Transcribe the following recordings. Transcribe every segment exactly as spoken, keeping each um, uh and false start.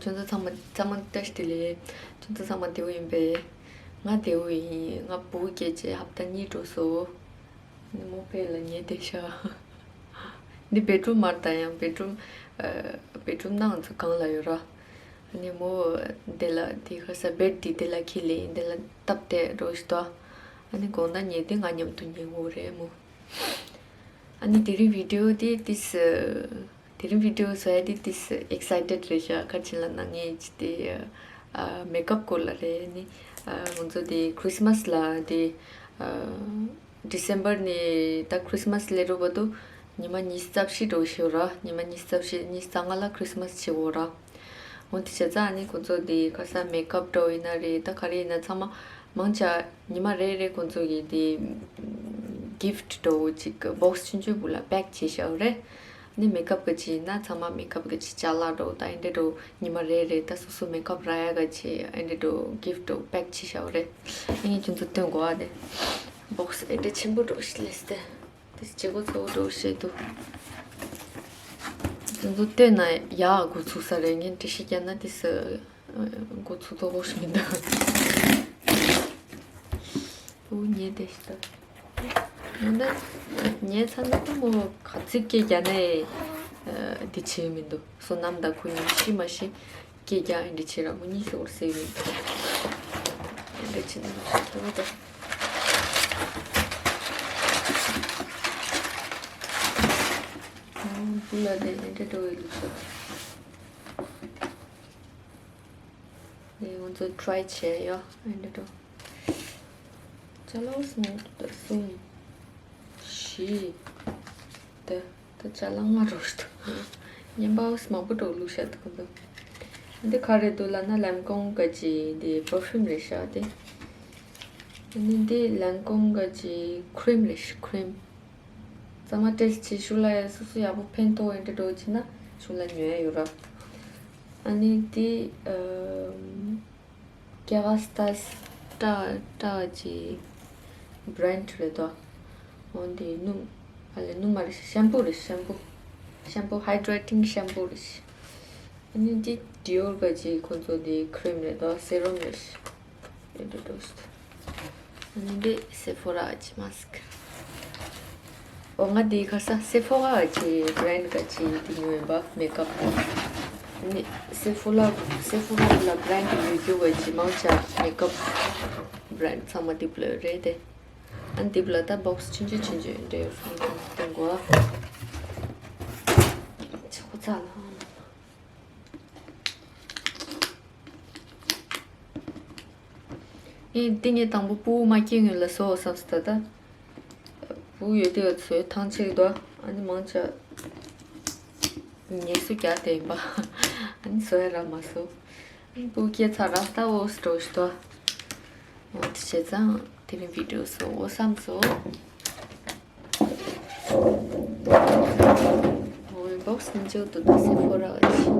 ཁྱོད་ཚོ་ཚང་མ་ཚང་མ་བཀྲ་ཤིས་བདེ་ལེགས། ཁྱོད་ཚོ་ཚང་མ་བདེ་པོ་ཡིན་པས། ང་བདེ་པོ་ཡིན། ང་བུ་སྐྱེས་རྗེས་ཧབ་ཏ་གཉིས་འགྲོ་སོང་། ནི་མོ་ཕེ་ལ་ཉལ་བསྡད་ཤག་འདི་བེད་རུམ་མར་ད་ཡང་བེད་རུམ། བེད་རུམ་ནང་ཚོ་གང་ལ་ཡོད་ར། ནི་མོ་འདི་ལ་འདི་ཁ་ས་བེད་འདི་འདི་ལ་ཁྱེར་ལེ་འདི་ལ་སྟབས་བདེ་འགྲོ་ཞིག་ཏོ། ཨ་ནི་དགོང་དག་ཉལ་དུས་ང་མཉམ་དུ་ཉལ་དགོས་རེད་མོ། ཨ་ནི་དེ་རིང་བི་ཌི་ཡོ་དེ་ཏིས། དེ་རིང་བི་ཌི་ཡོ་བཟོ་ཡ་དེ་ཏིས་ཨེག་སའི་ཊེཌ་རེད་ཤག་ག་ཅི་ལབ་ན་ངས་ཅི་དེ་ཨ་མེག་ཨབ་སྐོར་ལ་རེད། ནི་ཨ་ང་ཚོ་དེ་ཁྲི་སི་མ་སི་ལ་དེ་ཨ་ཌི་སེམ་བར་ནས་ད་ཁྲི་སི་མ་སི་སླེབས་རོགས་བར་དུ་ཉི་མ་ཉི་ཤུ་རྩ་བཞི་འགྲོ་ཤོག་ར། ཉི་མ་ཉི་ཤུ་རྩ་བཞི་ཉི་ཤུ་རྩ་ལྔ་ལ་ཁྲི་སི་མ་སི་བྱེད་དགོས་ར། འོ་དེ་བྱས་ཙང་ཨ་ནི་ཁོ་ཚོ་དེ་ཁ་ས་མེག་ཨབ་འདྲ་བོ་ཡིན་ན་རེད། ད་ག་རེ་ཡིན་ན་ཚང་མ་མང་ཆེ་ཉི་མ་རེ་རེ་ཁོ་ཚོ་གིས་དེ་གིཕ་ཊི་འདྲ་བོ་ཅིག་བོག་སི་ཆུང་ཆུང་བུ་ལ་པེག་བྱས་བཞག་རེད། ནི་མེག་ཨབ་གི་ཅིག་ཡིན་ན་ཚང་མ་མེག་ཨབ་གི་ཅིག་ཅ་ལག་འདྲ་བོ་ད་ཨེ་འདྲ་འདྲ་བོ་ཉི་མ་རེ་རེ་ད་སོ་སོ་མེག་ཨབ་རག་ཡ་གི་ཅིག་ཨེ་འདྲ་འདྲ་བོ་གིཕ་ཊི་འདྲ་བོ་པེག་བྱས་བཞག་རེད། ཨ་ངས་ཁྱོད་ཚོ་སྟོན་དགོས་ཨ་དེ། བོག་སི་ཨེ་འདྲ་ཆེན་པོ་འདྲ་བོ་ཞིག་སླེབས་ཏེ། དེ་བྱེད་སྒོ་གཙོ་བོ་འགྲོ་བཤད་འདུག་དེ་ཚོ་བལྟས་ན་ཡག་འགོ་ཚུགས་ས་རེད། ངས་འགྲེལ་བཤད་རྒྱག་ན་དེ་སུ་འགོ་ཚུགས་དོ་ཞིག་མི་འདུག་པུ་ཉལ་བསྡད་ཤག་ད་ངས་ཚ་ན་ད་མོ་ག་ཚིག་སྐད་རྒྱག་ནའི་འདི་བྱེད་མི་འདུག་བསོད་ནམས་དང་ཁོ་གཉིས་ཤི་མ་ཤི། སྐད་རྒྱག་ཨེ་འདྲ་བྱེད་ར་མོ་གཉིས་ཤོར་ཟེར་ཡིན། ཨེ་འདྲ་བྱེད་ན་མི་ཤོར་དོ་ད། བུ་ལ་དེ་ཨེ་འདྲ་འགྲོ་བའི་ལུགས་སྲོལ། ནས་ང་ཚོ་ཊི་རའི་བྱས་ཡོད། ཨེ་འདྲ་འགྲོ། ཅ་ལག་སོང་ད་གསུམ། བཞི། ད་ད་ཅ་ལག་ལྔ་རོ་ཞིག་འདུག་བརྙན་པ་མང་པོ་འགྲོ་བླུགས་བཞག་འདུག་གོ། འདི་ག་རེ་འདུག་ལབ་ན་ལན་ཀོང་གི་ཅིག་འདི་པར་ཕིའུམ་རེད་ཤག་དེ། ཨ་ནི་འདི་ལན་ཀོང་གི་ཅིག་ཁྲིམ་རེད་ཤག་ཁྲིམ། གཙང་མ་སྤྲད་ཅིག་ཤུ་ལ་ཡ་སོ་སོ་ཡག་པོ་ཕན་ཐོགས་ཨེ་འདྲ་འགྲོ་ཅིག་ན་ཤུ་ལ་ཉོ་ཡ་ཡོད་ར། ཨ་ནི་འདི་ཨ། ཀེ་ཝ་སི་ཊ་སི་ཊ་ཊ་ཅི་བྷི་རེན་ཌི་རེད་དོ། འོན་ཏེ་སྣུམ་ཨ་ལེ་སྣུམ་མ་རེད་ཤེམ་པུ་རེད། ཤེམ་པུ་ཤེམ་པུ་ཧའི་ཌི་རེ་ཊིང་ཤེམ་པུ་རེད། ཨ་ནི་འདི་ཌི་ཨོར་ག་ཅི་ཁོ་ཚོ་འདི་ཁྲིམ་རེད་དོ། སེ་རམ་རེད། ཨ་ནི་འདི་སེ་ཕོ་ར་གི་མ་སི་ཀི། འོ་ང་འདི་ག་ས་སེ་ཕོ་ར་གི་བྷི་རེན་ཌི་ག་ཅི་འདི་ཉོས་ཡིན་པ་མེག་ཨབ་ནི། སེ་ཕོ་ར་སེ་ཕོ་ར་ལ་བྷི་རེན་ཌི་ཡོད་རྒྱུ་ག་ཅི་མང་ཆེ་མེག་ཨབ་བྷི་རེན་ཌི་ཚང་མ་འདི་པོ་ལ་རེད་དེ། ཨ་འདི་པོ་ལ་ད་བོག་སི་ཆུང་ཆུང་ཆུང་ཆུང་འདྲ་ཡོད་ས་ནས་སྟོན་དགོས་ཨ། ཆོག་ཚ་ལ། ངས་འདི་ངས་དང་པོ་ཕྲུ་གུ་མ་སྐྱེས་སྔོན་ལ་བཟོ་བསམ་སོང་ད་ལྟ། ཕྲུ་གུ་ཡོད་དུས་བཟོས་ཐང་ཆད་འདུག་ཨ་ནི་མང་ཆེ་ངལ་གསོ་རྒྱག་བསྡད་ཡིན་པ། ཨ་ནི་བཟོ་ཡ་རག་མ་སོང་། ཨ་ནི་ཕྲུ་གུ་སྐྱེས་ཚར་ར་ད་འོ་སི་འགྲོ་ཞིག་འདུག་འོ་དེ་བྱས་ཙང་དེ་རིང་བི་ཌི་ཡོ་བཟོ་འོ་བསམ་སོང་། འོ་བོག་སི་ནི་འཇོག་ཏུ་ད་སེ་ཕོ་ར་ག་ཅི།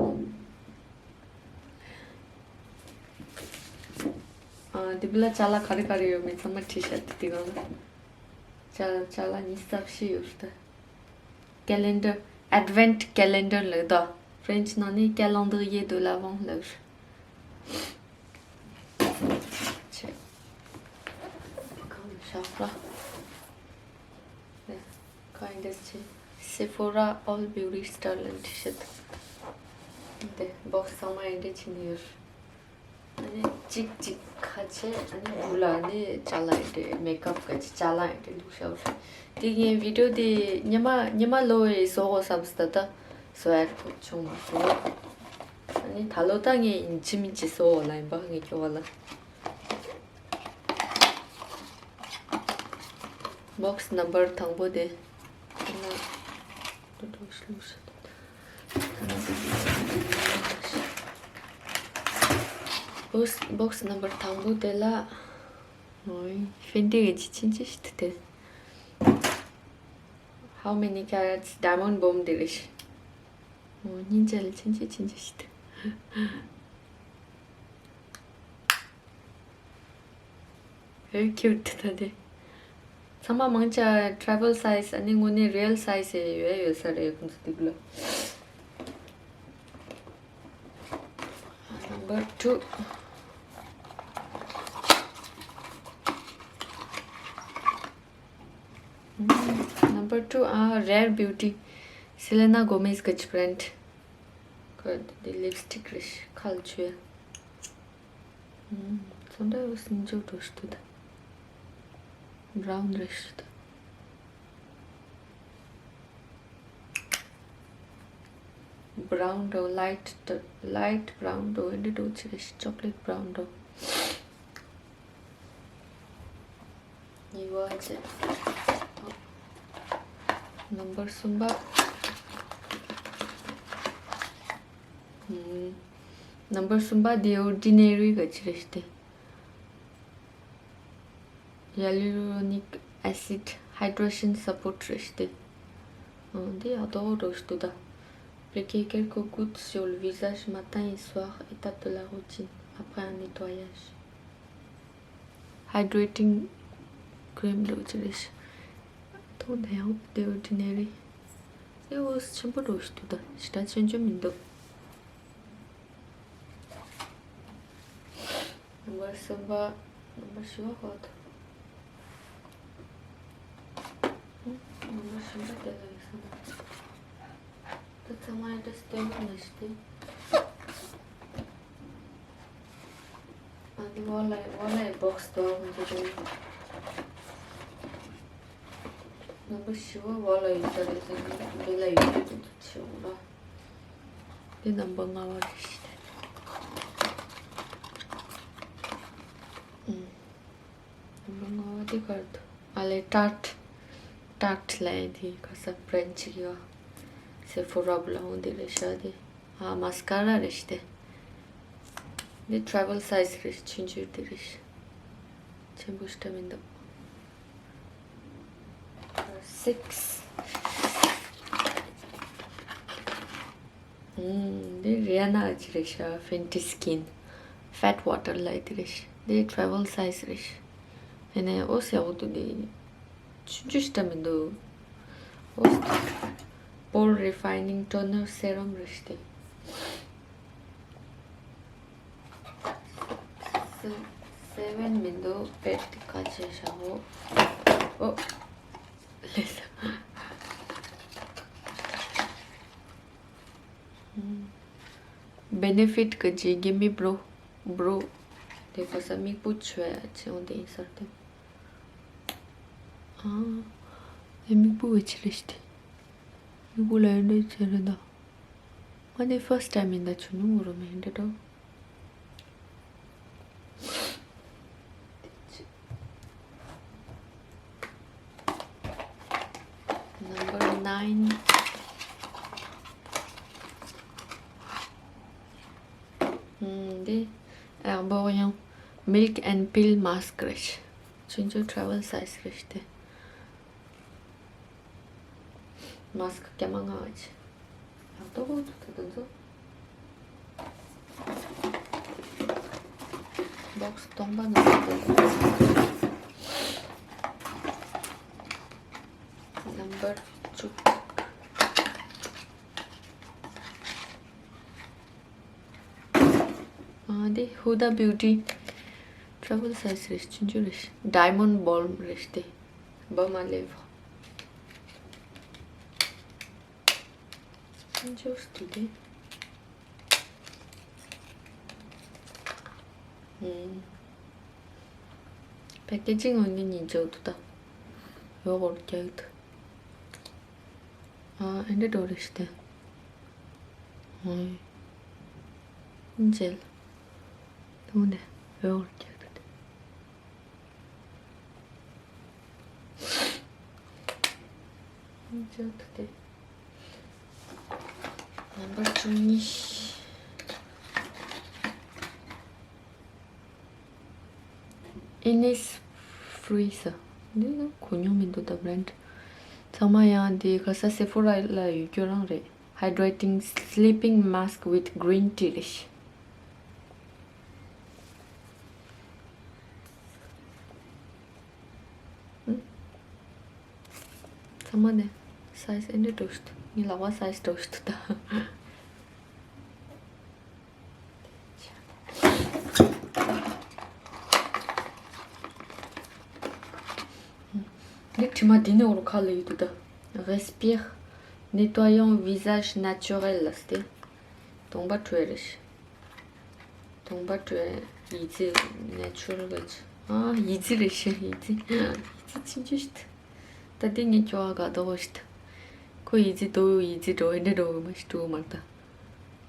ཨ། འདི་པོ་ལ་ཅ་ལག་ག་རེ་ག་རེ་ཡོད་མེད་ཚང་མ་བྲིས་བཞག་དེ་དེ་སྒང་ལ། ཅ་ཅ་ལག་ཉི་ཤུ་རྩ་བཞི་ཡོད་རེད་ད། ཀེ་ལེན་ཌར། ཨེཌ་ཝེན་ཊི་ཀེ་ལེན་ཌར་ལབ་དོ། ཧྥ་རེན་ཆི་ནང་ནས་calendrier de l'Avent ལབ་རེད། ཆེ། གང་ལ་བཞག་པ། ནས། ཁ་ཡིན་འདྲ་ཆེ། Sephora All Beauty Star ལ་འདྲི་ཤེས་འདུག་དེ་བོག་སི་ཚང་མ་ཡིན་འདྲ་ཆེ་ནི་ཡོད། ཨ་ནི་གཅིག་གཅིག་ཁ་ཆེ། ཨ་ནི་བུ་ལ་ཨ་ནི་ཅ་ལག་ཡིན་འདྲ། མེག་ཨབ་ག་ཅི་ཅ་ལག་ཡིན་འདྲ་འདུག་ཤག་དེ་ངའི་བི་ཌི་ཡོ་དེ་ཉི་མ་ཉི་མ་ལོ་ཡི་བཟོ་དགོས་བསམ་སོང་ད་ལྟ་བཟོ་ཡ་བྱུང་མ་སོང་། ཨ་ནི་ད་ལོ་ད་ངས་ཡིན་གཅིག་མིན་གཅིག་བཟོ་དགོས་ལ་ཡིན་པ་ངས་སྐྱོ་བ་ལ། བོག་སི་ནམ་བར་དང་པོ་དེ། བོག་སི་བོག་སི་ནམ་བར་དང་པོ་དེ་ལ། ཨོའི། ཧྥེན་ཌི་གི་ཅི་ཆིན་ཅི་ཞིག་ཏུ་དེ། How many carats diamond bomb དེ་རེད། ཨོ་སྙིང་རྗེ་ལ་ཆིན་ཅི་ཆིན་ཅི་ཞིག་ཏུ། Very cute ད་དེ། ཚང་མ་མང་ཆེ་travel size ཨ་ནི་དངོས་གནས་real size ཡོད་ཡོད་ས་རེད་ཁོང་ཚོ་འདི་གུ་ལ། Number two. Number two, ah, Rare Beauty, Selena Gomez གི་brand གི་lipstick རེད། ཁ་ལ་བྱུག་ཡ། ཚོན་ཁྲ་ཡོད་སྲིད་འཇོག་འགྲོ་ཞིག་ཏུ་ད། brown རེད་ཞིག་ཏུ། brown འགྲོ། light light brown འགྲོ། འདི་འགྲོ་ཆི་རེད་ཞིག chocolate brown འགྲོ། གཉིས་པ་བྱས། number གསུམ་པ། ཨུམ། number གསུམ་པ་The Ordinary གི་ཆི་རེད་ཞིག་སྟེ། hyaluronic acid hydration support རེད་ཞིག་སྟེ། ཨང་། འདི་ཡག་པོ་འགྲོ་ཞིག་ཏུ་ད། appliquer quelques gouttes sur le visage matin et soir, étape de la routine, après un nettoyage. hydrating cream འདྲ་བོ་ཅིག་རེད་ཤག་ཐོག་ནས་ཡང་The Ordinary དེ་འོ་ཆེན་པོ་འདྲ་བོ་ཞིག་འདུག་ད་ཞེ་དྲག་ཆེན་ཆུང་མི་འདུག number གསུམ་པ། number བཞི་པ་ཧོ་ཐུ། number གསུམ་པ་དེ་ལ་ཡོད་སོང་། ད་ཚང་མ་ཨེ་འདྲ་སྟོན་གི་མ་ཤི་སྟེ། ཨ་ནི་ཝ་ལ་ཝ་ལ་ཡི་box དུ་འོང་གི་རེད། number བཞི་པ་ཝ་ལ་ཡོད་ས་རེད་ཟེར་ནས་འདི་ལ་ཡོད་རེད་འདུག་ཆེ་འོང་ལ། འདི་number ལྔ་པ་རེད་ཤི་སྟེ། ཨུམ། number ལྔ་པ་དེ་ག་རེ་འདུག་ཨ་ལེ་Tarte། Tarte ལབ་ཡ་དེ་ག་ས་brand ཅིག་ཡོད། Sephora བུ་ལ་འོང་དེ་རེད་ཤག་དེ། ཨ་mascara རེད་ཤག་དེ། དེ་travel size རེད་ཤག་ཆུང་ཆུང་དེ་རེད་ཤག་ཆེན་པོ་ཞེ་དྲག་མི་འདུག six། ཨུམ། འདི་རི་ཨ་ན་གི་རེད་ཤག Fenty Skin Fat Water ལབ་ཡ་དེ་རེད་ཤག་འདི་travel size རེད་ཤག་ཨ་ནི་འོ་ཟེར་འོ་དུ་འདི་ཆུང་ཆུང་ཞིག་འདྲ་མི་འདུག་འོ་pore refining toner serum རེད་ཤག་དེ། seven མི་འདུག་པེད་དེ་ཁ་ཆེ་ཤག་འོ། འོ། ལེ་ས། Benefit གི་ཇི་give me brow brow དེ་ག་ས་མིག་སྤུ་ཆུ་ཡ་ཆེ་འོང་དེ་ཡིན་ས་རེད་དེ། ཨ། དེ་མིག་སྤུ་བའི་ཆེ་རེད་ཤག་དེ། མིག་སྤུ་ལ་ཡོད་འདྲ་ཆེ་རེད་ད། ང་དེ་first time ཡིན་ད་ཆུ་ནུ་ངུ་རུ་མེད་འདྲ་འགྲོ། Number nine. ཨུམ། འདི་Herborian Milk and Peel Mask རེད། ཆུང་ཆུང་travel size རེད་དེ། mask སྐྱ་མ་ང་བ་ཆེ། ཡག་ཏོག་ཏོག་ཏུ་དུ་འཛུགས། box སྟོང་པ་ནང་དུ། number two. ཨ་འདི་Huda Beauty travel size རེད། ཆུང་ཆུང་རེད། Diamond Balm རེད་དེ། Balm à lèvres ཆུང་ཆུང་ཞིག་འདུག་སྟེ། ཨུམ། packaging འོ་ནི་ཉིན་ཅོ་འདུག་ད། འོ་འོར་རྒྱག་འདུག་ཨ་ཨེ་འདྲ་འགྲོ་རེ་ཞིག་དེ། ཨོ། ཨིན་ཇེལ། དུང་ནས་འོད་འོར་རྒྱག་ཏུ་དེ། ཨིན་ཇེལ་དུ་དེ། number བཅུ་གཉིས། Innisfree ཟེར། འདི་ནི་གོ་མྱོང་མི་འདུག་ད་brand། ཚང་མ་ཡང་འདི་ག་ས་Sephora ལ་ཡོད་རྒྱུ་རང་རེད། Hydrating sleeping mask with green tea རེད། ཚང་མ་ནས་size ཨེ་འདྲ་འགྲོ་ཤི་ཐུ། ངའི་ལག་པ་size འགྲོ་ཤི་ཐུ་ད། དྲི་མ་འདི་ནས་འོར་ཁ་ལ་ཡོད་དུ་ད། Respire nettoyant visage naturel ལ་སྟེ། གདོང་པ་བཀྲུ་བའི་རེད། གདོང་པ་བཀྲུ་བའི་ཡི་ཙི་ནེ་ཆུ་རལ་གི་ཨ་ཡི་ཙི་རེད་ཤི་ཡི་ཙི་ཡི་ཙི་ཆིན་ཆུ་ཤི་ད། ད་འདི་ངས་ཁྱོ་ག་ག་དོ་ཤི་ད། ཁོ་ཡི་ཙི་དོ་ཡི་ཙི་འགྲོ་འདྲ་འགྲོ་མ་ཤི་འགྲོ་མ་ད།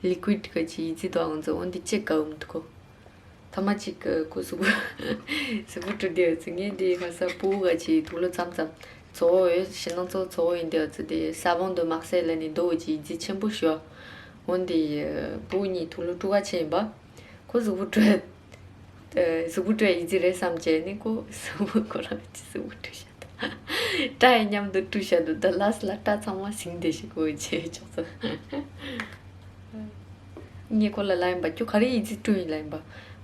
Liquid ག་ཅི་ཡི་ཙི་དོ་ཨང་ཙི་འོན་ཏི་ཅེ་ག་འུམ་ཐུ་ཁོ། ཐ་མ་ཅིག་ཁོ་གཟུགས་པོ་གཟུགས་པོ་བཀྲུ་དེ་ཙི་ངས་འདི་ཁ་ས་པུ་ག་ཅི་དུག་ལོ་ཙམ་ཙམ་ཚོ་ཡོད་ཤི་ན་ཚོ་ཚོ་ཡིན་དེ་ཙི་དེ་ས་བོན་དུ་དམག་སེ་ལ་ནི་དོ་ཅི་ཡི་ཙི་ཆེན་པོ་ཤོ། འོན་ཏི་པུ་གཉིས་དུག་ལོ་དྲུག་ག་ཆེན་པ། ཁོ་གཟུགས་པོ་བཀྲུ། གཟུགས་པོ་བཀྲུ་ཡི་ཙི་རེད་བསམ་བྱས་ནི་ཁོ་གཟུགས་པོ་ཁོ་རང་གི་གཟུགས་པོ་བཀྲུ་ཤ། སྐྲ་ཡི་མཉམ་དུ་བཀྲུ་བྱ་དུ་ད་ལ་སི་ལ་སྐྲ་ཚང་མ་ཟིང་དེ་ཞིག་གོ་བྱེད་ཆོག་ཚོ། ངས་ཁོ་ལ་ལ་ཡིན་པ་ཁྱོད་ག་རེ་ཡི་ཙི་བཀྲུ་ཡིན་ལ་ཡིན་པ།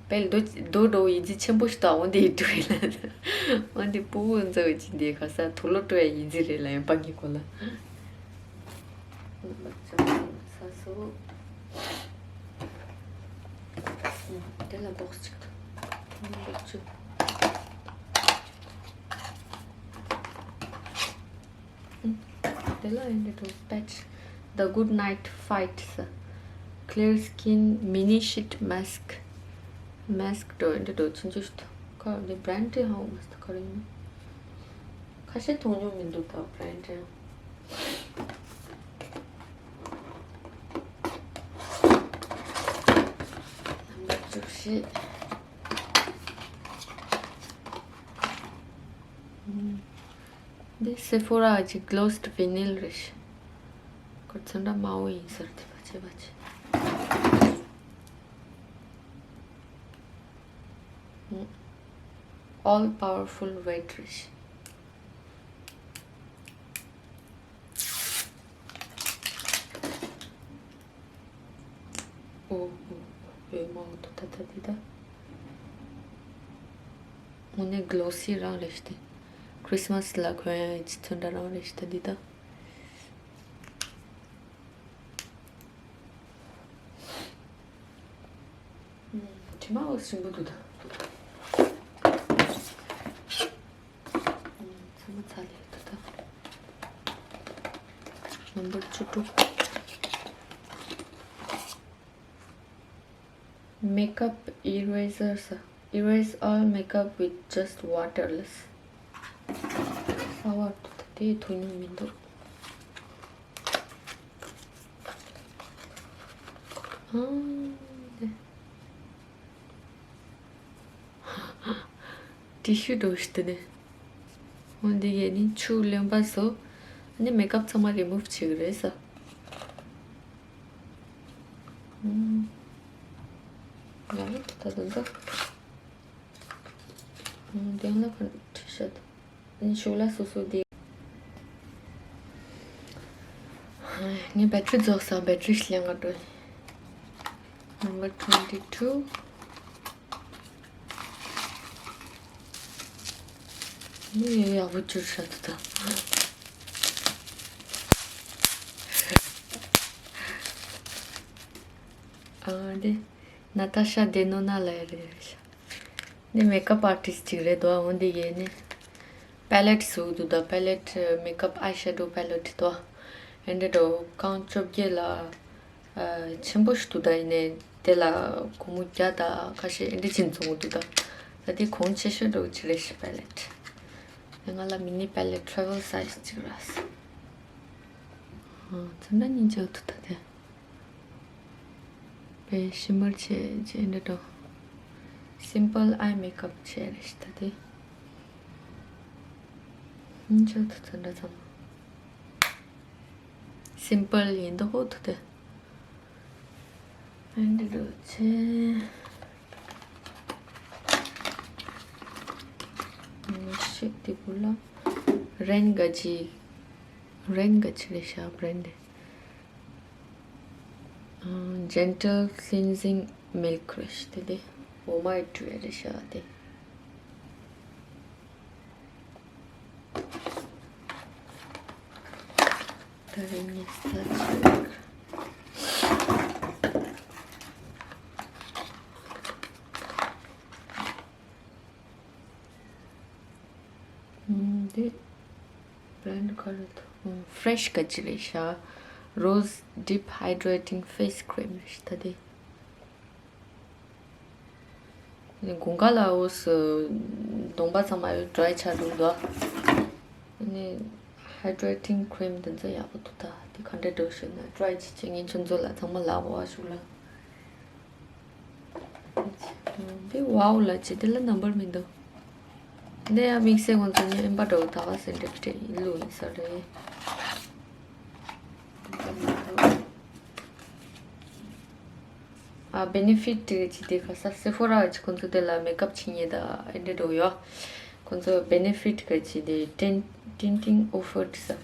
པེལ་རྡོ་རྡོ་འགྲོ་ཡི་ཙི་ཆེན་པོ་ཞིག་དང་འོན་ཏེ་ཡི་བཀྲུ་ཡིན་ལ། འོན་ཏེ་སྤུ་གུ་འཛའ་བའི་ཅི་འདི་ག་ས་དུག་ལོ་བཀྲུ་ཡི་ཙི་རེད་ལ་ཡིན་པ་ངས་ཁོ་ལ། ས་སོ། དེ་ལ་བོགས་གཅིག་དང་། བོགས་གཅིག་དེ་ལ་ཡིན་འདྲ་འགྲོ་patch. The Good Night Fight ཟེར། Clear Skin Mini Sheet Mask. Mask འགྲོ་ཡིན་འདྲ་འགྲོ་ཆུང་ཆུང་ཞིག་འདུག་ཁ་འདི་brand དེ་ཧ་གོ་མ་སོང་ཁ་རེ་ཡིན། ཁ་ཤས་མཐོང་མྱོང་མི་འདུག་ད་brand དེ། Number two བཞི། འདི་Sephora གི་glossed vinyl རེད། ཁོ་ཚོ་འདྲ་དམར་པོ་ཡིན་ཟེར་དེ་བ་ཆེ་བ་ཆེ། All Powerful Red རེད། ཨོ་ཨོ་ཨོ་མ་འོ་ད་ད་ད་འདི་ད། དངོས་གནས་glossy རང་རེད་ཤི་ཏེ། Christmas ལ་གོན་ཡ་ཅི་ཚོན་འདྲ་རང་རེད་ཤི་ད་འདི་ད། དྲི་མ་འོ་ཞིམ་པོ་འདུག་ད། ཚང་མ་ཚ་ལེ་ད་ད། Number བཅུ་དྲུག Makeup eraser ཟེར། Erase all makeup with just water ལ་ཟེར། ས་བར་དུ་ད་དེའི་ཐུགས་མྱོང་མི་འདུག་ཨང་། དེ། ཏི་ཤུ་འགྲོ་ཞིག་ཏུ་ནས། འོ་འདི་གས་ནི་ཆུ་རློན་པ་བཟོ། ཨ་ནི་མེ་ཀབ་ཚང་མ་རི་མུབ་བྱེད་ཀྱི་རེད་ས། ཡང་ད་དུང་ད། འདི་ལ་ཁོ་ཁྲི་ཤད། ཨ་ནི་ཤུགས་ལ་སོ་སོ་འདི། ངས་battery རྫོགས་སོང་battery ཞིག་ལེན་ག་འགྲོ། Number twenty two. ཡོད་ཡོད་ཡག་པོ་བསྒྱུར་ཤག་ད། ཨ་འདི་Natasha Denona ལ་ཡ་རེད་ཤག་འདི་makeup artist ཅིག་རེད་དོ། འོ་འདི་ཡས་ནི་palette བཟོ་གི་འདུག་ད་palette makeup eyeshadow palette དོ། ཨེ་འདྲ་འགྲོ་རྐང་བཅོ་བརྒྱད་ལ། ཆེན་པོ་ཞིག་འདུག་ད་ཡིན་ནའི་དེ་ལ་སྒོར་མོ་བརྒྱ་དང་ཁ་ཤས་ཨེ་འདྲ་ཅིག་འཛོམས་འདུག་ད། ད་དེ་གོང་ཆེ་ཤོས་འགྲོ་ཆེ་རེད་ཤི་palette། ང་ལ་mini palette travel size ཅིག་རག་སོང་། ཚོན་ཁྲ་སྙིང་རྗེ་འདུག་ད་དེ། པའི་shimmer ཆེ་ཆེ་འདྲ་འགྲོ། simple eye makeup ཆེ་རེད་ཤི་ད་དེ། སྙིང་རྗེ་འདུག་ཚོན་ཁྲ་ཚང་མ། simple ཡིན་ད་ཧོ་ཐུ་དེ། ཨེ་འདྲ་འགྲོ་ཆེ། མི་ཤེས་དེ་བུ་ལ། རན་ག་ཅི། རན་ག་ཅི་རེད་ཤག brand དེ། Gentle cleansing milk རེད་ཤག་དེ་དེ། འོ་མ་ཡི་བྲུ་རེད་ཤག་དེ། ད་རིང་ངས་ས་ཆ། འདི་ བྷ་རེན་ཌི་ག་རེ་འདུག་ཧྥི་རེ་ཤི་ག་ཅི་རེད་ཤག Rose Deep Hydrating Face Cream རེད་ཤག་ད་དེ། དགུན་ཁ་ལ་འོ་སུ་གདོང་པ་ཚང་མ་ཡོད་ཌ་རའི་ཆགས་འགྲོ་འདུག་ཨ་ནི་Hydrating Cream དེ་ཚོ་ཡག་པོ་འདུག་ད་དེ་ག་འདྲ་འགྲོ་ཤེས་ན་ཊ་རའི་བྱེད་ཆེད་ངས་ཁྱོད་ཚོ་ལ་ཚང་མ་ལབ་པ་ཞུ་ལ། འདི་ཝའོ་ལ་ཅི་འདི་ལ་ནམ་བར་མི་འདུག་འདི་ཡང་དམིགས་བསལ་ཁོང་ཚོ་ཉན་པ་འགྲོ་ད་བ་སེ་འགྲིག་འདྲེ་ཡིན་ལུགས་ཡིན་ས་རེད། ཨ་Benefit དེ་ཅི་དེ་ཁ་ས་སེ་ཕོ་ར་ཅི་ཁོང་ཚོ་དེ་ལ་མེག་ཨབ་བྱེད་ཉེ་ད་ཨེ་འདྲེ་འགྲོ་ཡོད། ཁོང་ཚོ་Benefit ག་ཅི་དེ་ཏིན་ཏིན་ཏིང་ཨོ་ཕར་དེ་ས།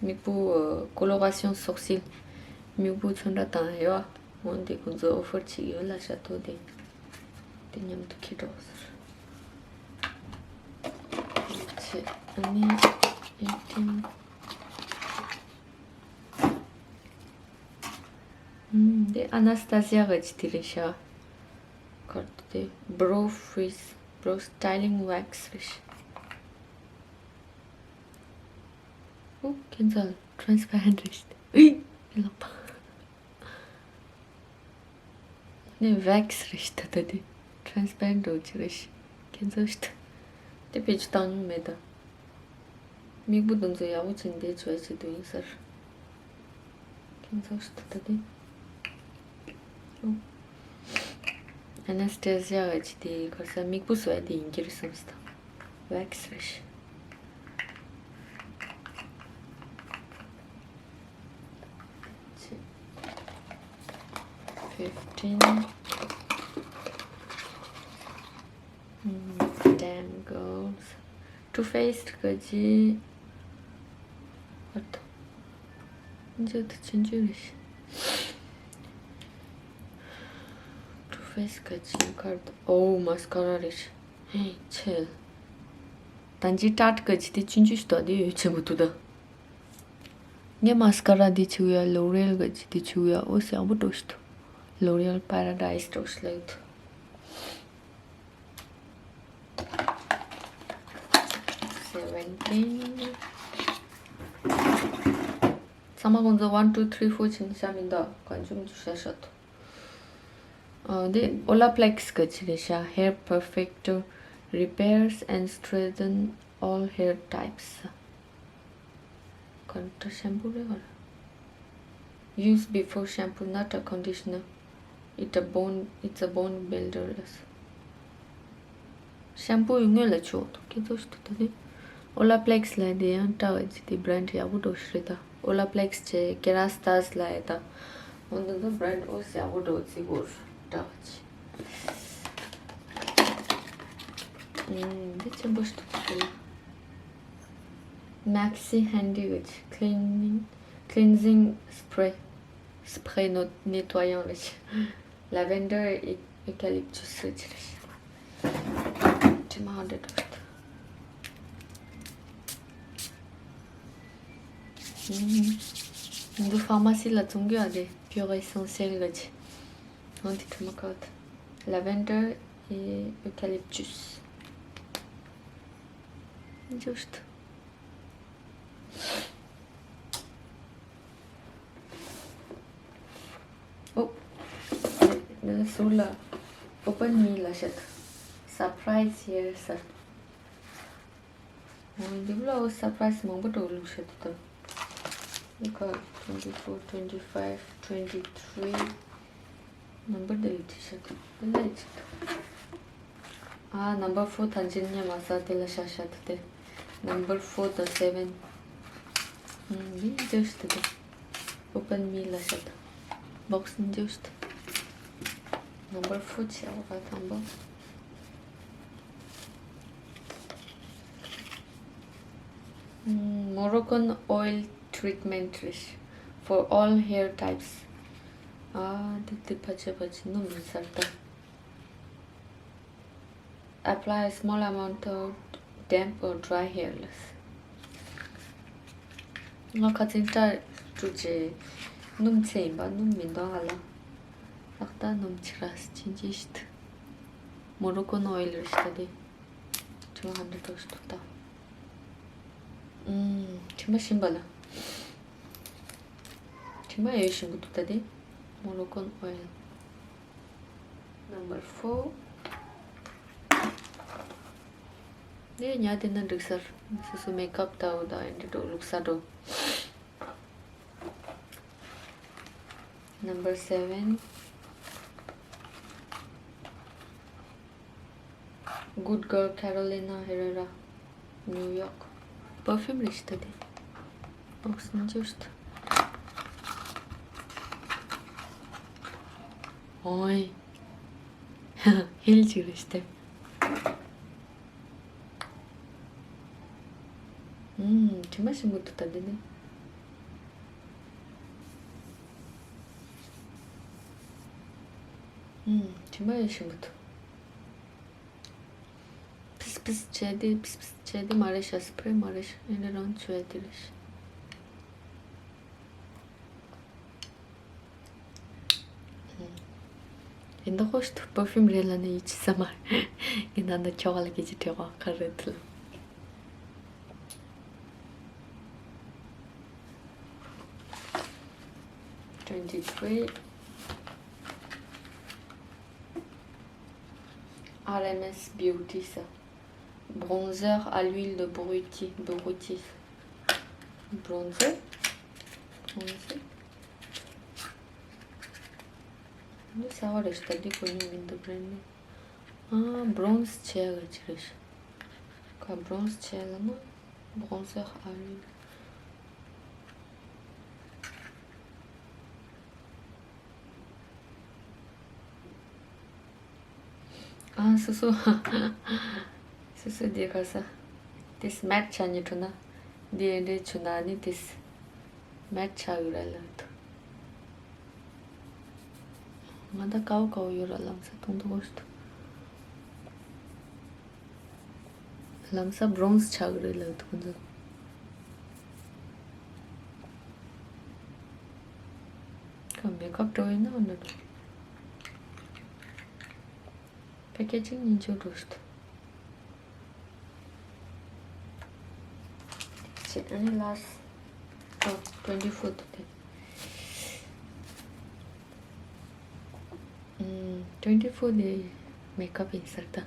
མིག་སྤུ་ཨ་coloration sourcil མིག་སྤུ་ཚོན་ཁྲ་དང་ཡོད། འོན་ཏེ་ཁོང་ཚོ་ཨོ་ཕར་ཅིག་ཡོད་ལ་ཤ་ཐོ་དེ་དེ་མཉམ་དུ་ཁྱེར་འགྲོ་ཟེར། ཆེ་ཨ་ནི་ཨེ་ཏིན་ཨམ་དེ་Anastasia ག་ཅི་དེ་རེད་ཤག་གར་དེ་Brow Frizz Brow Styling Wax རེད་ཤག་ཨོ་ཁྱེད་ཚོ་transparent རེད་ཤག་ཨི་ལག་པ། ནི་wax རེད་ཤག་ད་ལྟ་དེ་transparent འགྲོ་གི་རེད་ཤག་ཁྱེད་ཚོ་ཤག་དེ་བེད་སྤྱོད་བཏང་མྱོང་མེད་ད། མིག་སྤུ་དེ་ཚོ་ཡག་པོ་བྱས་ནས་བསྡད་ཆོག་ཡ་ཆེད་དུ་ཡིན་ཟེར། ཁྱེད་ཚོ་ཤག་ད་ལྟ་དེ། ཨོ། Anastasia ག་ཅི་དེ་གར་ས་མིག་སྤུ་བཟོ་ཡ་དེ་ཡིན་གྱི་རེད་བསམ་སོང་ད། wax རེད་ཤག Fifteen. Mm, Dangles. Too Faced ག་ཅི། ཨ་ཏོ། འཇོ་ཏུ་ཆུན་ཆུན་རེད། Too Faced ག་ཅི་ཁར་དུ། ཨོ་མ་སི་ཀ་ར་རེད། ཧེ་ཆེ། ད་ཅི་Tarte ག་ཅི་དེ་ཆུན་ཆུན་ཞིག་ཏོ་དེ་ཡོད་ཆེན་པོ་འདུག་ད། ངས་མ་སི་ཀ་ར་འདི་བྱུག་ཡ། L'Oreal ག་ཅི་འདི་བྱུག་ཡ། ཨོ་ཡག་པོ་འགྲོ་ཤི་ཐུ། L'Oreal Paradise འགྲོ་ཤི་ལེགས་ཐུ། Seventeen. ཚང་མ་ཁོང་ཚོ་one two three four བྱིན་ཤ་མིན་ད་གང་བྱུང་བྱུང་ཤ་ཤ་ཐུ། འདི་Olaplex ག་ཅི་རེད་ཤག Hair Perfector repairs and strengthen all hair types. ག་འདྲ་ཤམ་པུ་རེད་ག་རེད། Use before shampoo, not a conditioner. It a bone, it's a bone builder ལ། ཤམ་པུ་ཡི་སྔོན་ལ་བྱུག་ཐུག་ཁྱེད་ཚོ་ཞིག་ཐུག་ད་དེ། Olaplex ལ་དེ་ཡང་ཀྲ་བ་ཅི་དེ་brand ཡག་པོ་འགྲོ་ཤི་རེད་ད། Olaplex བྱས་Kerastase ལ་ཡ་ད། འོན་ཏེ་འདི་brand ཨོ་ཡག་པོ་འགྲོ་ཅི་གོ་ཀྲ་བ་ཅི། ཨུམ། འདི་ཆེན་པོ་ཞིག་ཐུག་ཐུག་ལ། Maxi Handy གི་cleaning cleansing spray spray nettoyant རེད། Lavender eucalyptus རེད་ཅི་རེད། དྲི་མ་འདྲ་འདྲ་འདུག་ཕ་མ་སི་ལ་བཙོང་གི་ཡོད་རེད། Pure Essentiel གི་ཅི། འོན་ཏེ་དྲི་མ་ཁག་ཏུ། Lavender et eucalyptus. Just. ཨོ། ནི་ཟུར་ལ། Open me ལ་བཤད། Surprise here ཟེར། འདི་ལ་ཨོ་surprise མང་པོ་འགྲོ་ལུགས་བཤད་དུ་དང་། འདི་ཁ་twenty four, twenty five, twenty three. Number འདི་ལ་ཅི་བཤད་དུ། འདི་ལ་ཅི་དུ། ཨ། Number four ཐང་ཅན་ཉེ་མ་ས་དེ་ལ་ཤ་ཤ་དུ་དེ། Number four དང་seven. ཨུམ། འདི་འདི་ཤི་དུ་དེ། Open me ལ་ཤ་དུ། Box འདི་ཤི་དུ། Number four ཆེ་བ་ག་དང་པོ། ཨུམ། Moroccan oil treatment རེད། For all hair types. ཨ། འདི་འདི་ཕ་ཆེ་ཕ་ཆེ་ནུ་མི་སར་ད། Apply a small amount of damp or dry hair ལ། ང་ཁ་ཚིན་སྐྲ་བཀྲུས་རྗེས་སྣུམ་ཚད་ཡིན་པ་སྣུམ་མི་འདོང་ང་ལ། ལྷག་ལྟ་སྣུམ་ཆི་ར་སི་ཅིན་ཅི་ཤི་ཐུ། Moroccan oil རེད་ཤི་ད་དེ། ཁྲི་ལ་ཧན་ཌེ་ཌོ་ཤི་ཐུ་ད། ཨུམ། དྲི་མ་ཞིམ་པ་ལ། དྲི་མ་ཡོད་ཞིམ་པོ་འདུག་ད་དེ། Moroccan oil number four. དེ་ཉལ་བསྡད་ན་འགྲིག་ས་རེད། སོ་སོ་མེག་ཨབ་ལྟ་བུ་དང་ཨེ་འདྲ་འགྲོ་ལུགས་ས་འགྲོ། Number seven. Good Girl, Carolina Herrera, New York. Perfume རེད་ཤག་ད་དེ། བོག་སི་ནང་འཇོག་ཤག་ད། ཨོའི། ཧིལ་ཅིག་རེད་ཤག་ད། ཨུམ། དྲི་མ་ཞིམ་པོ་འདུག་ད་འདི་ནི། ཨུམ། དྲི་མ་ཡང་ཞིམ་པོ་འདུག་ཕིས་ཕིས་བྱས་ཏེ། ཕིས་ཕིས་བྱས་ཏེ་མ་རེད་ཤག་སི་པ་རེ་མ་རེད་ཤག་ཨེ་འདྲ་རང་བྱས་ཏེ་རེད་ཤག་ཡིན་ད་ཧོ་ཤི་ཐུ་པར་ཕིའུམ་རེད་ལ་ནི་ཡིད་ཆེས་ས་མ་རེད། ངས་ད་ནི་ཁྱོ་ག་ལ་སྐད་ཆ་དྲི་བ་ག་རེ་ཐུལ། Twenty three. R M S Beauty ས། Bronzer à l'huile de Bruti, Bruti. Bronzer? Bronzer? འདི་གསར་བ་རེད་ཤག་ད་འདི་གོ་མྱོང་མི་འདུག brand name. ཨ། bronze བྱས་ཡག་ཅིག་རེད་ཤག་ག bronze བྱས་ལ་ན་bronzer à l'huile. ཨ། སོ་སོ། སོ་སོ་དེ་ག་ས། དེས་མེཊ་ཆགས་ནི་འགྲོ་ན། འདི་ཨེ་འདྲས་བྱུང་ན་ནི་དེས་མེཊ་ཆགས་ཡོད་ར་ལབ་འདུག་ང་ད་དཀར་པོ་དཀར་པོ་ཡོད་ར་ལམ་སང་མཐོང་མཐོང་བོ་ཞིག་འདུག་ལམ་སང་bronze ཆགས་ཀྱི་རེད་ལབ་འདུག་ཁོ་ཚོ། ཁ་མེག་ཨབ་འགྲོ་ཡིན་ན་འདྲ་འདུག packaging སྙིང་རྗེ་འགྲོ་ཞིག་འདུག་ཅེ། ཨ་ནི་last. ཨོ། twenty four འདུག་དེ། ཨུམ། twenty four དེ་མེག་ཨབ་ཡིན་ས་རེད་ད།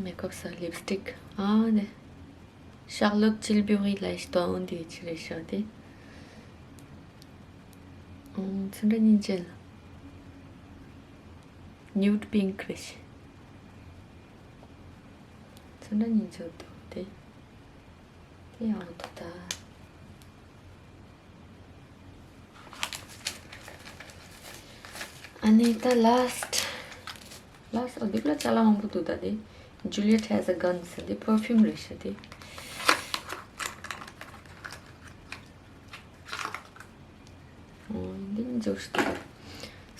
མེག་ཨབ་ས་lipstick. ཨ་ནི་Charlotte Tilbury ལ་ཞིག་དོ་འོང་དེ་ཅི་རེད་ཤག་དེ། ཨུམ། ཚོན་ཁྲ་སྙིང་རྗེ་ལ། nude pink རེད་ཤག་ཚོན་ཁྲ་སྙིང་རྗེ་འདུག་དེ། དེ་ཡང་འདུག་ད། ཨ་ནི་ད་last. Last. ཨོ། འདི་པ་ལ་ཅ་ལག་མང་པོ་འདུག་ད་དེ། Juliette Has a Gun ཟེར་དེ་perfume རེད་ཤག་དེ། ཨོ། འདི་འཇོག་ཤི་ཐུབ།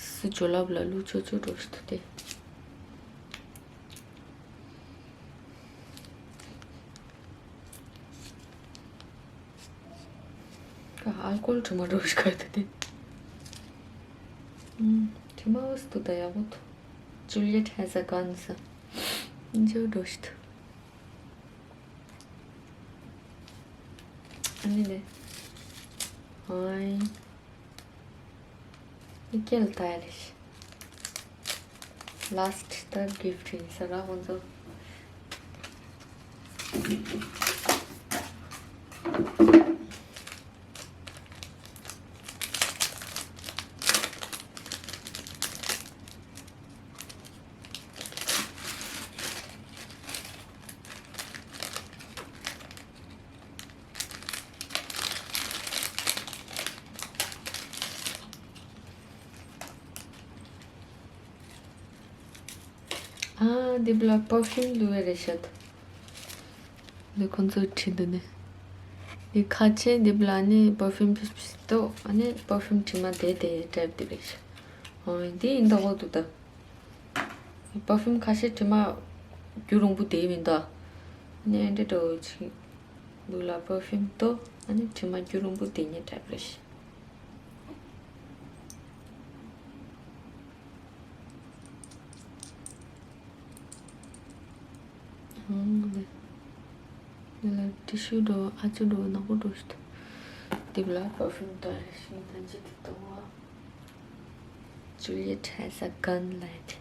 སུ་ཇོ་ལབ་ལ་ལུ་ཆོ་ཆོ་འགྲོ་ཤི་ཐུབ་སྟེ། ཀ་ཨལ་ཀོལ་དྲི་མ་འགྲོ་ཤི་ཁ་ཐུབ་སྟེ། ཨུམ། དྲི་མ་འོ་སི་ཐུབ་ད་ཡག་པོ་ཐུབ། Juliette Has a Gun ཟེར། འཇོག་འགྲོ་ཤི་ཐུབ། ཨ་ནི་ལེ། ཨོའི། ཨི་ཀེལ་ཏའི་རེད། Last ད་gift ཡིན་ས་ར་ཁོང་ཚོ། ཨ། འདི་པ་ལ་perfume བླུགས་པ་རེད་ཤག་འདི་ཁོང་ཚོས་བྲིས་འདུག་ནི། འདི་ཁ་ཕྱེ། འདི་པ་ལ་ནི་perfume ཕྱིས་ཕྱིས་འདུག་ཨ་ནི་perfume དྲི་མ་དེ་དེ་type འདི་རེད་ཤག་ཨོ། འདི་ཡིན་མདོག་པོ་འདུག་ད། perfume ཁ་ཤས་དྲི་མ་རྒྱུ་རིང་པོ་དེ་མི་འདུག་ཨ་ནི་ཨེ་འདྲ་འདྲ་བོ་ཅིག་འདུག་ལ། perfume འདུག་ཨ་ནི་དྲི་མ་རྒྱུ་རིང་པོ་དེ་ཉིད་type རེད་ཤག་ཨང་ལེ། ལ་ཏི་ཤུ་འགྲོ། ཨ་ཅུ་འགྲོ། ནག་པོ་འགྲོ་ཞིག་འདུག་དེབ་ལ་པར་ཕིའུམ་དང་ཤིང་དང་ཅི་དེ་དང་བ། Juliet has a gun light.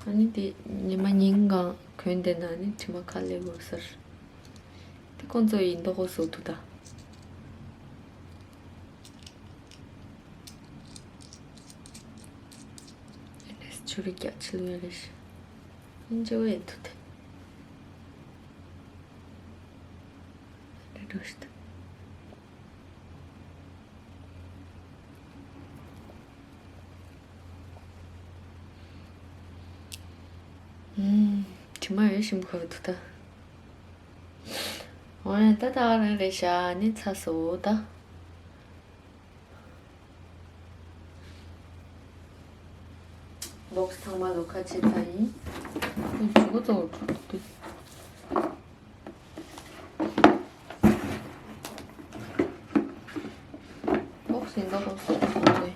ཨ་ནི་དེ་ཉི་མ་ཉིན་གང་གོན་བསྡད་ན་ནི་དྲི་མ་ཁ་ལས་འོར་སར། དེ་ཁོང་ཚོ་ཡིན་མདོག་ཁོག་བཟོ་ཐུབ་ད། ཨེ་ནས་ཆུ་རིགས་རྒྱག་ཆེ་ལོས་རེད་ཤི། ཨིན་ཇོ་ཡེ་ཐུབ་དེ། རེད་འགྲོ་ཤི་ད། ཨུམ། དྲི་མ་ཡོད་ཞིམ་པོ་ཁ་བའི་ཐུག་ད། འོ་ཡ་ད་ད་ག་རང་རེད་ཤག་ནི་ཚ་སོ་ད། བོག་སི་ཚང་མ་ལོ་ཁ་ཕྱེ་ཚར་ཡིན། ཁོས་མཇུག་གུ་གཙོ་བོ་འགྲོ་འདུག་བོག་སི་ཡིན་ད་བོག་སི་འགྲོ་འདུག་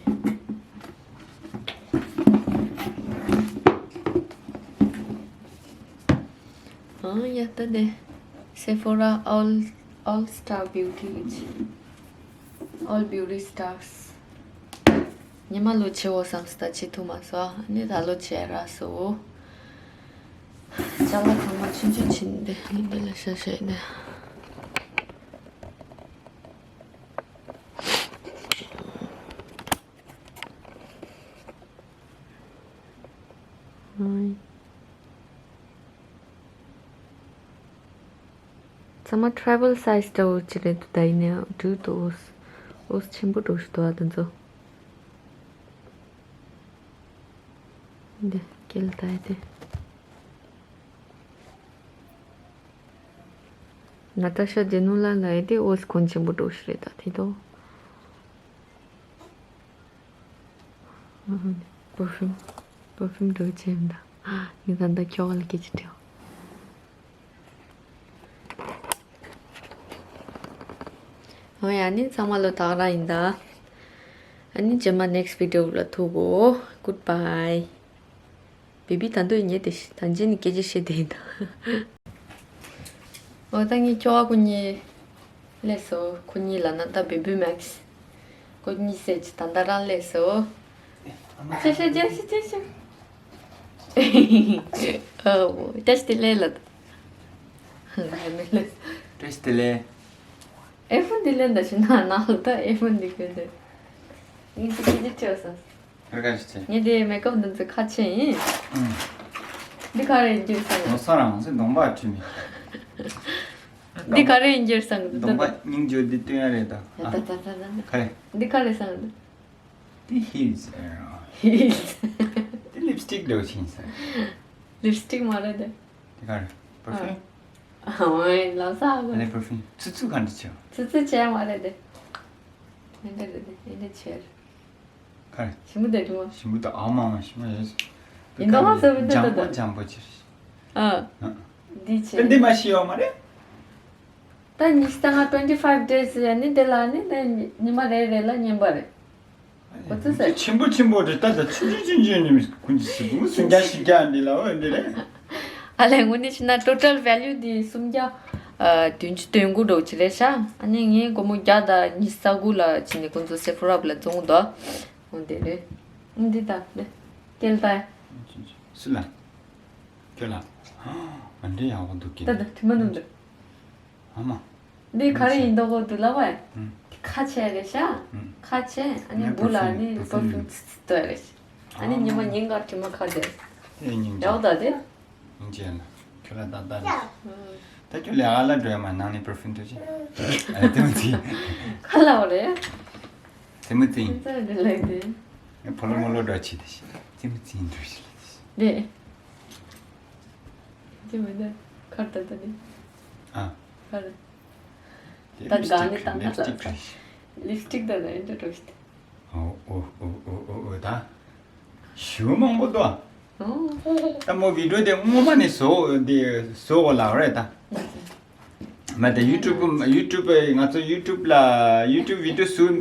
ཨང་ཡ་ད་དེ། Sephora All All Star Beauty གི་ཆེ། All Beauty Stars། ཉི་མ་ལོ་ཆེ་བོ་བསམ་སྟ་ཆེ་ཐུ་མ་སོ་ཨ་ནི་ད་ལོ་ཆེ་ར་སོ། ཅ་ལག་ཚང་མ་ཆུང་ཆུང་ཕྱིན་ཏེ་འདི་ལ་ཤ་ཤ་ནས། ཨང་། ཚང་མ་travel size འདྲ་བོ་ཅིག་རེད་འདུག་ད་ཡིན་ནའང་འགྲིག་འདུག་འོ་འོ་ཆེན་པོ་འགྲོ་ཞིག་འདུག་ཨ་དེ་ཚོ། འདི་སྐེལ་ད་ཡི་དེ། ན་ཏ་ཤ་ཇེ་ནུ་ལ་ལ་ཡི་དེ་འོ་གོན་ཆེན་པོ་འགྲོ་ཞིག་རེད་ད་དེ་དོ། Perfume perfume འགྲོ་ཆེན་ད། ངས་ད་ལྟ་ཁྱོ་ག་ལ་སྐད་ཆ་དྲིས། ཨོ་ཡ་ནི་ཚང་མ་ལོ་ད་ག་རང་ཡིན་ད། ཨ་ནི་རྗེས་མ་next video ལ་ཐུག་གོ Goodbye། བེ་བི་ད་འདོད་ཉེ་དེ་ཤི་ད་འཇི་ནི་སྐད་ཆ་བཤད་དེ་ཡིན་ད། ཨོ་ད་ངའི་ཁྱོ་ག་ཁོ་གཉིས་སླེབས་སོ། ཁོ་གཉིས་ལ་ན་ད་བེ་བི་མེག་སི། ཁོ་གཉིས་སེ་ཅི་ད་ད་རང་སླེབས་སོ། ཅེ་ཤ་ཅེ་ཤ་ཅེ་ཤ། ཨོ་ཏེ་ཤ་ཏེ་ལེ་ལ། ལ་མེ་ལེ། ཏེ་ཤ་ཏེ་ལེ། ཨེ་ཕོན་འདི་ལེན་ད་ཤི་ན་ན་ལ་ད་ཨེ་ཕོན་འདི་གོན་ད། ངས་ཅི་ཅི་ཅི་བྱོས་སོང་། ཁ་ཁ་ཅི་བྱེད། ངས་དེ་མེ་ཀབ་འདི་ཚོ་ཁ་ཆེ་ཡིན། ཨུམ། འདི་ག་རེ་འགྱུར་སོང་། ངོ་ས་རང་ཚོའི་གདོང་པ་བྲིས་མེད། འདི་ག་རེ་འགྱུར་སོང་། གདོང་པ་སྙིང་རྗེ་འདི་སྟོན་ཡ་རེད་ད། ད་ད་ད་ད་ད། ག་རེ། འདི་ག་རེ་སོང་། འདི་ཧིལ་ཟེར། ཧིལ། འདི་ལིབ་སི་ཊིག་འདྲ་བོ་ཕྱིན་ཟེར། ལིབ་སི་ཊིག་མ་རེད་དེ། འདི་ག་རེ། པར་ཕིའུམ། ཨ། ཨོའི་ལམ་སང་ཨ་གོ། ཨ་ནི་པར་ཕིའུམ། ཚུ་ཚུ་ག་འདྲ་བྱེད། ཚུ་ཚུ་བྱས་མ་རེད་དེ། ཨེ་འདྲ་རེད་དེ་ཨེ་འདྲ་བྱས། ག་རེ། ཞིམ་པོ་དེ་འདྲ་མོ། ཞིམ་པོ་དེ་ཨ་མ་མ་ཞིམ་པོ་ཡོད། ཡིན་ནོ་ཧ་ཟེར་བ་འདི་ལྗང་པོ་ལྟ་ལྗང་པོ་ཅིག་ཨ། ཨ། འདི་བྱས། ད་འདི་མ་ཤི་ཡོད་མ་རེད། ད་ཉི་ཤུ་རྩ་ལྔ་twenty five days ཡ་ནི་དེ་ལ་ནི་ད་ཉི་མ་རེ་རེ་ལ་བསྙེན་པ་རེད། ཁོ་ཚོ་ཟེར། ཆེན་པོ་ཆེན་པོ་རེད་ད། ད་ཆུང་ཆུང་ཆུང་ཆུང་ནི་ཀུན་གྱིས་སུ་སུམ་བརྒྱ་བཞི་བརྒྱ་འདི་ལ་འོ་འདི་རེད། ཨ་ལས་དངོས་གནས་བྱས་ན་total value འདི་སུམ་བརྒྱ་བདུན་ཅུ་དོན་དགུ་འགྲོ་གི་རེད་ཤག་ཨ་ནི་ངས་སྒོར་མོ་བརྒྱ་དང་ཉི་ཤུ་རྩ་དགུ་ལ་བྱས་ནས་ཁོ་ཚོ་Sephora ལ་བཙོང་འདུག་འོ་འདི་རེད། འདི་ད་འདི་སྐྱེལ་ད། སུ་ལ། ཁྱོད་ལ། ཨ་འདྲེ་ཡག་པོ་འདུག་གི། ད་ད་དྲི་མ་འདུག་འདི། ཨ་མ། འདི་ག་རེ་ཡིན་མདོག་གོ་འདུག་ལབ་པས། ཨུམ། ཁ་ཕྱེ་རེད་ཤག་ཨུམ། ཁ་ཕྱེ་ཨ་ནི་ངས་བུ་ལ་ནི་པར་ཕིའུམ་པར་ཕིའུམ་ཚིག་ཚིག་ལྟོས་རེད། ཨ་ནི་ཨ་ཉི་མ་མ། ཉིན་གང་དྲི་མ་ཁ་དེ། ཨེ་སྙིང་རྗེ། ཡག་ད་དེ། སྙིང་རྗེ་ན། ཁྱོད་ལ་ད་ལྟ་རེད། ཨུམ། ད་ཁྱོད་ལས་ཨ་ལ་འགྲོ་ཡ་མ་ནང་ནས་པར་ཕིའུམ་འདྲ་ཅི། ཨ་དེ་མོ་ཚིག་ཁ་ལ་བ་རེད། དེ་མོ་ཚིག་ཚིག་ཚ་འདྲ་ལབ་དེ། ངས་ཕོ་ལོ་མོ་ལོ་འདྲ་ཆི་དེ་ཤི། དེ་མོ་ཚིག་འདྲ་ཤི་ལ་དེ་ཤི། རེད། དེ་མི་འདུག་ཁར་ད་ད་ནི། ཨ། ཁར། ད་དགའ་ནི་ད་ན་ལ་ལིབ་སི་ཊིག་ད་ན་ཨེ་འདྲ་འགྲོ་ཤི། ཨོ་ཨོ་ཨོ་ཨོ་ཨོ་ཨོ་ད། ཞུ་མང་པོ་འདུག་ཨོ། ད་མོ་བི་ཌིའོ་དེ་སྔོན་མ་ནས་བཟོ་དེ་བཟོ་གོ་ལག་རེད་ད། མ་ད་ཡུ་ཊུབ་ཡུ་ཊུབ་ང་ཚོ་ཡུ་ཊུབ་ལ་ཡུ་ཊུབ་བི་ཌིའོ་བཟོ།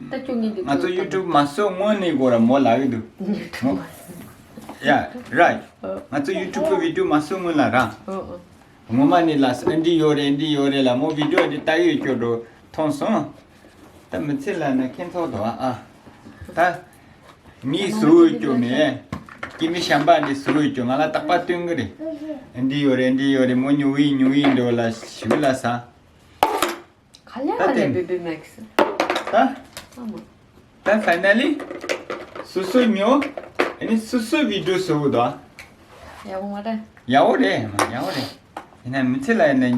ད་ཁྱོད་ངས་འདི་ང་ཚོ་ཡུ་ཊུབ་མ་བཟོ་སྔོན་ནས་གོ་ར་མོ་ལག་གི་འདུག་ཡུ་ཊུབ་མ་བཟོ། Yeah, right. ང་ཚོ་YouTube་བི་ཌིའོ་མ་བཟོ་སྔོན་ལ་ར། ཨོ་ཨོ། ངོ་མ་ནི་ལ་ཨ་འདི་ཡོད་རེད་འདི་ཡོད་རེད་ལ་མོ་བི་ཌིའོ་འདི་ལྟ་ཡོད་སྐྱོ་འགྲོ་མཐོང་སོང་། ད་མི་ཚེ་ལ་ན་ཁེན་ཐོག་དོ་ཨ། ད་མི་བཟོ་ཡོད་སྐྱོ་མེད། ཀི་མི་ཤམ་པ་འདི་བཟོ་ཡོད་སྐྱོ་ང་ལ་རྟག་པར་སྟོན་གི་རེད། འདི་ཡོད་རེད་འདི་ཡོད་རེད་མོ་ཉུ་ཡི་ཉུ་ཡི་འགྲོ་ལ་ཞུ་ལ་ས། ག་ལེ་ད་ག་ལེ་དེ་བེ་བེ་མེག་སི། ད། ཨ་མ། ད་ཕའི་ནལ་ལི། སོ་སོ་ཉོ། ཨ་ནི་སོ་སོ་བི་ཌིའོ་བཟོ་གི་འདུག་ཡག་པོ་མ་རེད། ཡག་པོ་རེད་མ་ཡག་པོ་རེད། ཡིན་ན་མི་ཚེ་ལ་ཡིན་ན།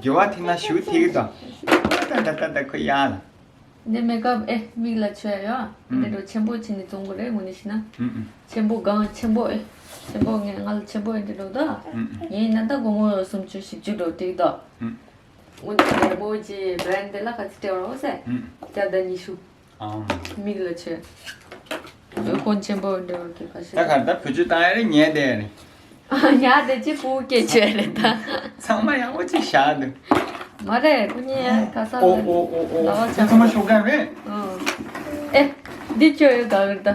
དགེ་བ་དེ་ན་ཞུ་ཐིག་གི་འདུག་ད་ད་ད་ད་ཁོ་ཡག་ལ། འདི་མེ་ཀབ་ཨེ་མིག་ལ་ཆོས་ཡོད། ཨ་འདི་འགྲོ་ཆེན་པོ་ཆེ་ནི་བཙོང་གི་རེད་དངོས་གནས་བཤད་ན། ཨུ་ཨུ། ཆེན་པོ་གང་ཆེན་པོ་ཨེ། ཆེན་པོ་ངས་ང་ལ་ཆེན་པོ་ཨེ་འདི་འགྲོ་ད། ཨུ་ཨུ། ངས་ཡིན་ན་ད་སྒོར་མོ་སུམ་ཅུ་བཞི་བཅུ་འགྲོ་ཐིག་ད། ཨུ། འོན་ཏེ་རྒྱལ་པོ་གྱི་བྷ་རན་ཌི་དེ་ལ་ག་ཚོད་སྤྲད་པ་རེད་ཟེར། ཨུ། བརྒྱ་དང་ཉི་ཤུ། ཨང་། མིག་ལ་ཆོས། ཨོ་ཁོང་ཆེན་པོ་འདྲ་བ་གི་ཁ་ཤས། ད་གར་ད་བུ་ཆུ་བཏང་ཡ་རེད་ཉལ་བསྡད་ཡ་རེད། ཉལ་བསྡད་ཅི་ཕྲུ་གུ་སྐྱེས་ཆོས་རེད་ད། ཚང་མ་ཡག་པོ་ཅིག་བཞག་འདུག་མ་རེད་སྐུ་ཉེ་ག་ས་ཨོ་ལ་ཨོ་ཨོ་ཨོ། ལ་བ་ཆ་ཚང་མ་ཤོག་ག་རེད། ཨོ། ཨེ། འདི་ཅོ་ཡོད་ག་རེད་ད།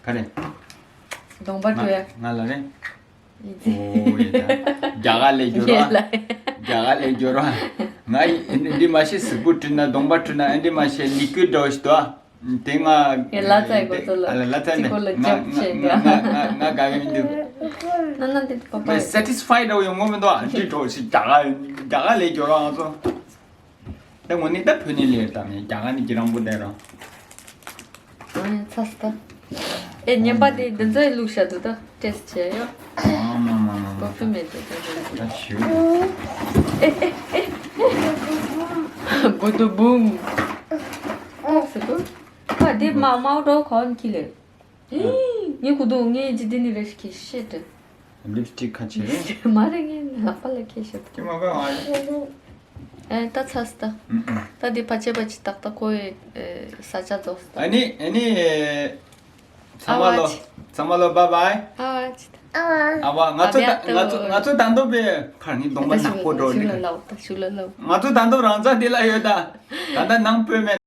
ག་རེ། གདོང་པ་བཀྲུ་ཡ། ང་ལ་རེད། ཨོ་ཡེ་ད། རྒྱ་གར་ལས་སྦྱོར་བ། ཡེ་ལ། རྒྱ་གར་ལས་སྦྱོར་བ། ང་ཡི་འདི་མ་ཤེས་གཟུགས་པོ་བཀྲུས་ན་གདོང་པ་བཀྲུས་ན་འདི་མ་ཤེས་ལི་ཀུའི་ཌི་འདྲ་བོ་ཞིག་འདུག་ཨ། དེ་ང་། ཡེ་ལ་ཚ་ཡི་གོ་ཚོ་ལ། ཨ་ལ་ལ་ཚ་ཅི་གོ་ལ་ང་ཇམ་ང་བྱེད་ང་ཡ། ང་ང་དགའ་གི་མི་འདུག་ན་ན་འདི་པ་པ། ང་སེ་ཊི་སི་ཕའི་ཌི་འདྲ་བོ་ཡོང་གི་མི་འདུག་ཨ། འདི་འདྲ་བོ་ཞིག་རྒྱ་གར་རྒྱ་གར་ལས་སྦྱོར་བ་ང་ཚོ། ད་དངོས་གནས་ད་བོད་ནས་ལས་དམ་ཡང་རྒྱ་གར་ནས་ཀྱི་རང་པོ་བསྡད་རོགས། ཨ་ཡ་ཚ་སི་ད། ཨེ་ཉན་པ་དེ་འདི་ཚོའི་ལུགས་བཤད་དུ་ད་ཊེ་སི་ཊི་བྱས་ཡོད། ཨ་མ་མ་མ་མ། པར་ཕིའུམ་མེད་དེ་ད་ད། ད་ཞུ། ཨེ་ཨེ་ཨེ། བུ་དུ་བུམ། ཨ་སི་ཀོ། ཁ་དེ་མ་མའོ་འགྲོ་གོན་ཁི་ལེ། ཨེ། ངའི་ཁུ་དུ་ངའི་ཇི་དེ་ནི་རེ་ཤི་ཁི་ཤེ་ཏེ། ལིབ་སི་ཊིག་ཁ་ཆེ་རེད། མ་རེད་ངའི་ལག་པ་ལ་ཁྱེར་ཤོག་ཀྱེ་མ་ག་ཨ་ཡ། ཨེ་ད་ཚ་སི་ད། ཨུ་ཨུ། ད་འདི་ཕ་ཆེ་ཕ་ཆེ་ཏག་ཏག་ཁོ་ཡི་ཨེ་ས་ཆ་རྫོགས་སི་ད། ཨ་ནི་ཨ་ནི་ཚང་མ་ལོ། ཚང་མ་ལོ་བཱའི་བཱའི། ཨ་ཝ་ཅི་ད། ཨ་ཝ་ང་ཚོ་ད་ང་ཚོ་ང་ཚོ་ད་འདོད་པའི་ཁར་ནི་གདོང་པ་ནག་པོ་འགྲོ་ནི། ད་ཞུ་ལ་ལོ་ད་ཞུ་ལ་ལོ། ང་ཚོ་ད་འདོད་རང་རྩ་འདི་ལ་ཡོད་ད། ད་ད་ནང་སྤོས་མེད།